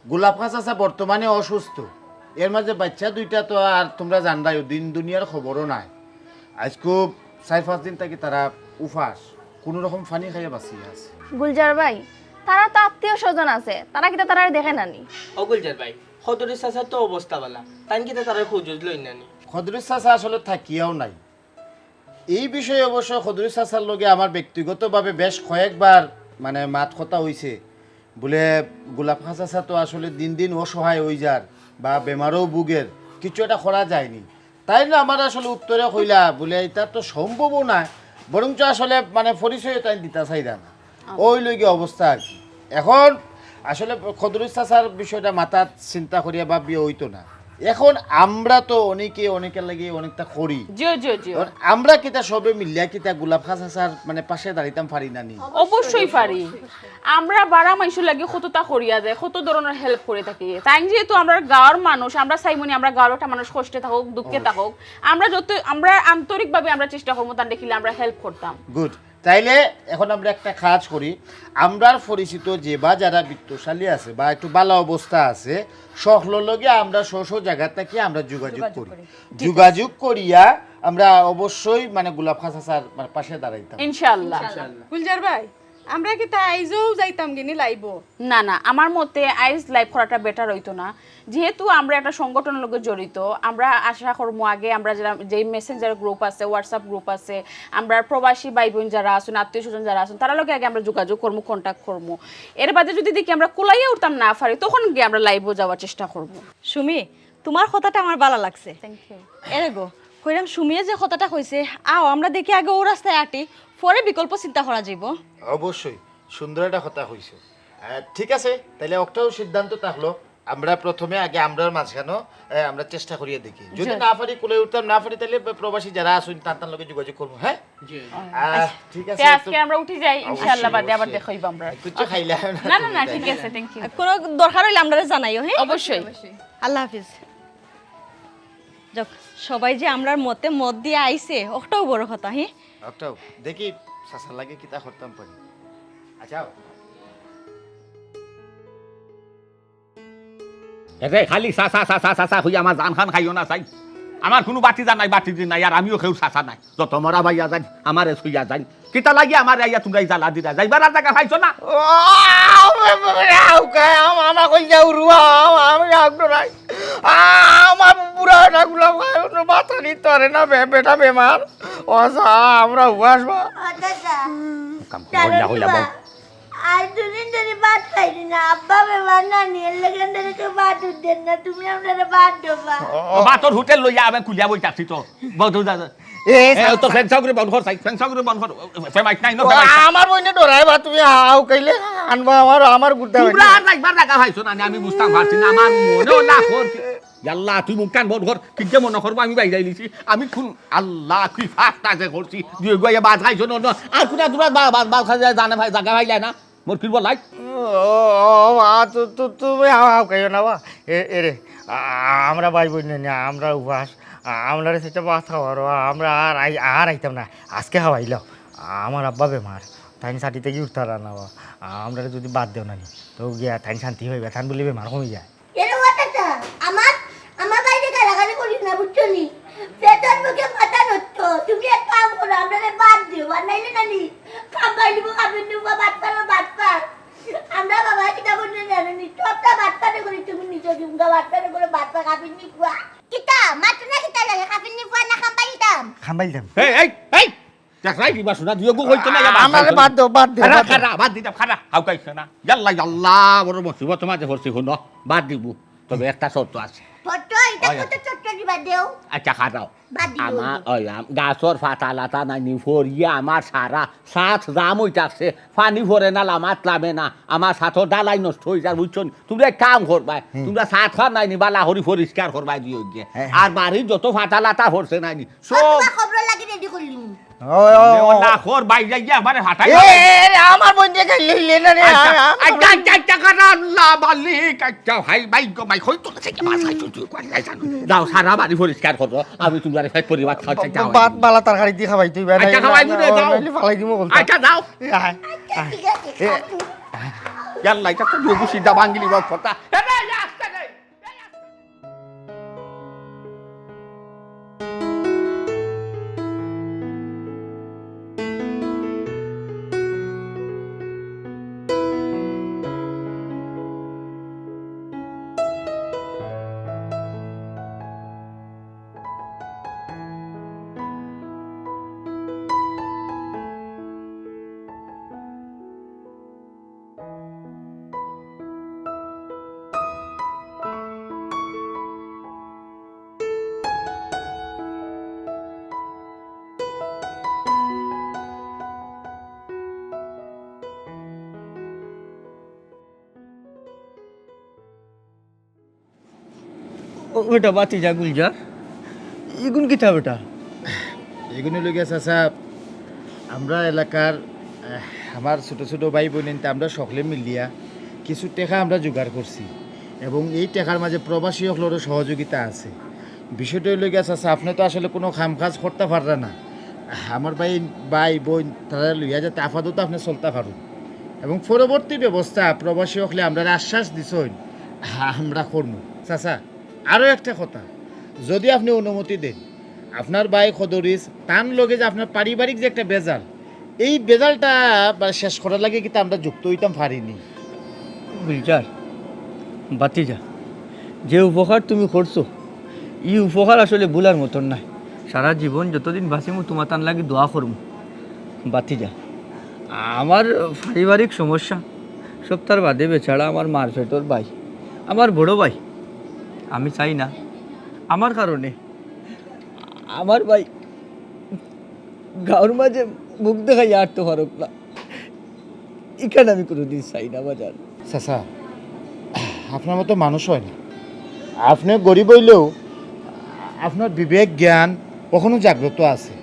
গোলাপ খাস আসা বর্তমানে অসুস্থ। এর মাঝে বাচ্চা দুইটা তো আর তোমরা জানরায়, দিন দুনিয়ার খবরও নাই। আইজকু চাইর পাঁচ দিন থাকি তারা উপাস, কোনো রকম পানি খাইয়া বাঁচিয়া আছে। গুলজার ভাই, তারা তো আত্মীয় স্বজন আছে, তারা কিতা তারারে দেখে না নি? ও গুলজার ভাই, খদরুস চাচার তো অবস্থা বালা, তাইন কিতা তারার খোঁজ লইন না নি? খদরুস চাচা আসলে থাকিয়াও নাই। এই বিষয়ে অবশ্য খদরুস চাচার লগে আমার ব্যক্তিগতভাবে বেশ কয়েকবার মানে মাত কথা অইছে। বুলে গোলাপ খাস চাচা তো আসলে দিন দিন অসহায় অই যার বা বেমারও ভুগের, কিছু একটা করা যায়নি। তাইন আমার আসলে উত্তরে কইলা, বুলে, "ইতা তো সম্ভবও নায়, বরঞ্চ আসলে মানে পরিচয় তাইন দিতা চাইরা না।" আচ্ছা। ওই লইগি অবস্থা আর কি। এখন আসলে খদরুস চাচার বিষয়টা মাথাত চিন্তা করিয়া ভাবিয়া অইতো না। এখন আমরা তো অনেকে অনেকের লাগি অনেকটা করি। জিও, জিও, জিও। এখন আমরা কিতা সবে মিলিয়া কিতা গোলাপ খাস চাচার মানে পাশে দাঁড়াইতাম পারি না নি? অবশ্যই পারি। আমরা বারা মানষর লাগি কততা করিয়া যায়, কত ধরনের হেল্প করে থাকি। তাইন যেহেতু আমরা গাঁওর মানুষ, আমরা চাইমু নি আমরা গাঁওর একটা মানুষ কষ্টে থাকুক, দুঃখে অবশ্যই। থাকুক, আমরা যত, আমরা আন্তরিকভাবে আমরা চেষ্টা করমু তান দেখিলে আমরা হেল্প করতাম। গুড। তাইলে এখন আমরা একটা কাজ করি, আমরার পরিচিত যে বা যারা বিত্তশালী আছে বা একটু ভালা অবস্থা আছে, সকলর লগে আমরা স্ব স্ব জাগা থাকি আমরা যোগাযোগ যোগাযোগ করি। করি। ঠিক আছে। যোগাযোগ করিয়া আমরা অবশ্যই মানে গোলাপ খাস চাচার মানে পাশে দাঁড়াইতাম। ইনশাআল্লাহ। ইনশাআল্লাহ। গুলজার ভাই, আমরা কিতা আইজও যাইতাম গিনি লাইভো? না, না, আমার মতে আইজ লাইভ করাটা বেটার অইতো না। যেহেতু আমরা একটা সংগঠনের লগে জড়িত, আমরা আশা করমু আগে আমরা যারা, যেই মেসেঞ্জার গ্রুপ আছে, WhatsApp গ্রুপ আছে, আমরা প্রবাসী ভাই বোন যারা আছইন, আত্মীয় স্বজন যারা আছইন, তারার লগে আগে আমরা যোগাযোগ করমু, কন্টাক্ট করমু। এর বাদে যদি দেখি আমরা কুলাইয়া উঠতাম না পারি, তখন গিয়া আমরা লাইভো যাওয়ার চেষ্টা করমু। সুমি, তুমার কথাটা আমার ভালা লাগছে। Thank you। এরে গো, কইরাম সুমিয়ে যে কথাটা কইছে, আও আমরা দেখি আগে অউ রাস্তায় আটি, পরে বিকল্প চিন্তা করা যাইবো। অবশ্যই, সুন্দর একটা কথা কইছো। আহ, ঠিক আছে, তাইলে একটাউ সিদ্ধান্ত থাকলো, আমরা প্রথমে আগে আমরার মাঝখানো, আহ, আমরা চেষ্টা করিয়া দেখি। যদি জি। না পারি, কুলাই উঠতাম না পারি, তাইলে প্রবাসী যারা আছইন, তান তান লগে যোগাযোগ করমু, হ্যাঁ? জি। আহ, ঠিক আছে, তে আজকে তো আমরা উঠি যাই, ইনশাআল্লাহ, অবশ্যই, বাদে আবার অবশ্যই। দেখা অইবো আমরা। একটু চা খাইলে না, না, না, না, ঠিক আছে, thank you। আর কোনো দরকার অইলে আমরারে জানাইও, হ্যাঁ? অবশ্যই। আল্লাহ হাফিজ। যাক, সবাই যে আমরার মতে মত দিয়া আইছে, ওটাও বড় কথা, হ্যাঁ? ওটাও। দেখি, চাচার লাগি কিতা করতাম পারি। আচ্ছা। এরে, খালি চা, চা, চা, চা, চা, চা, কইয়া আমার জান খান খাইও না, চাই। আমার কুনু ভাতিজা নাই, ভাতিজি নাই, আর আমিও কেউর চাচা নায়। যত মরা ভাইয়া যাইন, আমারে ছুইয়া যাইন। কিতা লাগি আমারে আইয়া তুমরা ই জ্বালা দিরা? যাইবার আর জাগা পাইছো না? ও, আমার কইয়া উরুয়া, আমি রাখবো নাই। আমার বুড়া এটা গুলাম খায়, অন্য মাথা নিতে পারে না, বে-, বেটা বেমার। ও, আচ্ছা, আমরা উপাস বা। ও চাচা, কাম করো, হইলা, হইলা, বউ। আজ দুদিন ধরি ভাত খাইছি না, আব্বা বেমার নানি, এর লাগি আমরারে কেউ ভাত দেন না, তুমি আমরারে ভাত দেবা। ও, ভাতর হোটেল লইয়া আমি খুলিয়া বই থাকছি তো। বউ তো দাদা। এ, এ, ও তো ফ্যান সাউন্ড রে বন্ধ কর, সাই, ফ্যান সাউন্ড রে বন্ধ কর। ও, ফ্যান মাইক নাই, নো, ও, ফ্যান মাইক নাই। আমার বইনে ডরায় বা, তুমি হাউ খাইলে আনবা আমার, আমার গুদ্দা ও, বাড়ি। তোমরা আর যাইবার জাগা পাইছো না, আমি বুঝতাম পারছি না, আমার মনে হলো কর। ইয়াল্লা, তুই মুখ কান বন্ধ কর। কিতা মনে করবো আমি বাইরে আইলিছি? আমি কোন আল্লাহ, কি ফাঁকটা যে করছি? দুই গুয়া ভাত খাইছো না, না। আর কোনা তোমরা বা-, বা-, ভাত খাইছো, জানে ভাই, জাগা পাইলে না। মোর কি বলাই? ও, ও, ও, আ, তু-, তু-, তুমি হাউ, হাউ খাইও না বা। এ, এ রে, আ-, আমরা ভাই বইন না, আমরা উপাস। আ-, আমরারে সেটা ভাত খাওয়ারো, আমরা আর আই-, আর আইতাম না। আজকে খাওয়াইলাও। আমার আব্বা বেমার। তাইন ছাতি থাকি উঠতারা না বা। আমরারে যদি ভাত দেও না নি, তো গিয়া তাইন শান্তি পাইবা, তান বলে বেমার কমি যায়। এরে ও চাচা, আমার, আমার বাইরে গালাগালি করিস না, বুঝছো নি? পেটর মুখে মাথা নষ্ট। তুমি এক কাম করো, আমরারে ভাত দিও, আর নাইলে নানি, খাম্বাই দিব, খাবির নিব, ভাত পারো, ভাত পার। আমরা বাবা কিতা করলে জানো নি? সবটা ভাত পারে করি, তুমি নিজে দিমগা ভাত পারে করে ভাত পা খাবির নিবা। কিতা? মাত্র না কিতা লাগে? খাবির নিবা না খাম্বাই দিতাম? খাম্বাই দিতাম। এই, এই, এই! দেখরায় কিবা শুনা, দুই গু কইতো না, ইয়া বাদ আমারে খাইতো না। বাদ দেও, বাদ দেও, খারা, বাদ দেও। খারা, বাদ দিতাম, খারা, হাউকাইছ না। ইয়াল্লা, ইয়াল্লা, বড় মুসিবত মাঝে পড়ছি, হুনো, বাদ দিমু। তবে একটা শর্ত আছে। শর্ত? এটা অয়, কত শর্ত দিবা দেও? আচ্ছা, খারাও। বাদ দিমু। আমার, অয়, আম-, গাছর ফাতা লাতা নাইনি, ফরিয়া আমার সারা, সাত জাম অই থাকছে, পানি পড়ে না, লামাত লামে না, আমার সাতর ডালাই নষ্ট অই যার, বুঝছো নি? তুমরা এক কাম করবায়, হুম। তুমরা সাত খান নাইনি, বালা করি পরিষ্কার করবায় দিও গিয়া। হ্যাঁ, হ্যাঁ। আর বাড়ির যত ফাতা লাতা পড়ছে নাইনি, ও, সব তোমার খবর লাগি রেডি করলিমু। ও, ও, ও। ওলা খর বাইরে গিয়া একবারে ফাটাই এ, দাও। এ, এ, আমার বইন যে খাইলে হইলে না রে, আচ্ছা, আ-, আ-, আচ্ছা, আচ্ছা, আচ্ছা, কারণ আল্লাহ মালিক, আচ্ছা, ভাই, ভাই গো, ভাই, কই তোর কাছে কি মাছ খাইছো তুই, কোন যাই জানো? যাও, সারা বাড়ি পরিষ্কার করো, আমি তুমরারে পেট পরিবার খাওয়াতে যাও। ভাত বালা তরকারি দি খাওয়াই তুই, আচ্ছা, খাওয়াই দিলে যাও। নাইলে ফালাই দিমু বলতা। আচ্ছা, যাও। এ, আয়, আচ্ছা, আয়। ঠিক আছে, এ, খাবো। ইয়াল্লা, এটা তো বেগুসি দা বাঙ্গিলি বাপ কথা। এ, রে, আস্তে রে। ও বেটা, বাতি যা গুলজার। ইগুন কিতা বেটা? ইগুন অইলো গিয়া চাচা, আমরা এলাকার, আহ, আমার ছোট ছোট ভাই বইন, আমরা সকলে মিলিয়া কিছু টেকা আমরা জোগাড় করছি এবং এই টেকার মাঝে প্রবাসী অকলরও সহযোগিতা আছে। বিষয়টা অইলো গিয়া চাচা, আপনে তো আসলে কুনু কাম কাজ করতা পাররা না। আমার ভাই, ভাই বইন তারারে লইয়া যাতে আপাতত আপনে চলতা পারইন এবং পরবর্তী ব্যবস্থা প্রবাসী অকলে আমরারে আশ্বাস দিছইন, আমরা করমু। চাচা, আরো একটা কথা, যদি আপনে অনুমতি দেন, আপনার ভাই খদরিস, তান লগে যে আপনার পারিবারিক যে একটা বেজাল, এই বেজালটা বা শেষ করার লাগি কিতা আমরা যুক্ত অইতাম পারি নি? গুলজার, বাতিজা, যে উপকার তুমি করছো, ই উপকার আসলে ভুলার মতন নায়। সারা জীবন যতদিন বাঁচিমু, তুমার তান লাগি দোয়া করমু। বাতিজা, আমার পারিবারিক সমস্যা, সবতার বাদে বেচারা আমার মার পেটর ভাই, আমার বড় ভাই, আমি চাই না আমার কারণে আমার ভাই গাঁওর মাঝে মুখ দেখাইয়া আটতো পারুক না, ইখান আমি কুনুদিন চাই না বাজান। চাচা, আপনার মতো মানুষ অয় না। আপনে গরিব অইলেও আপনার বিবেক জ্ঞান অখনো জাগ্রত আছে।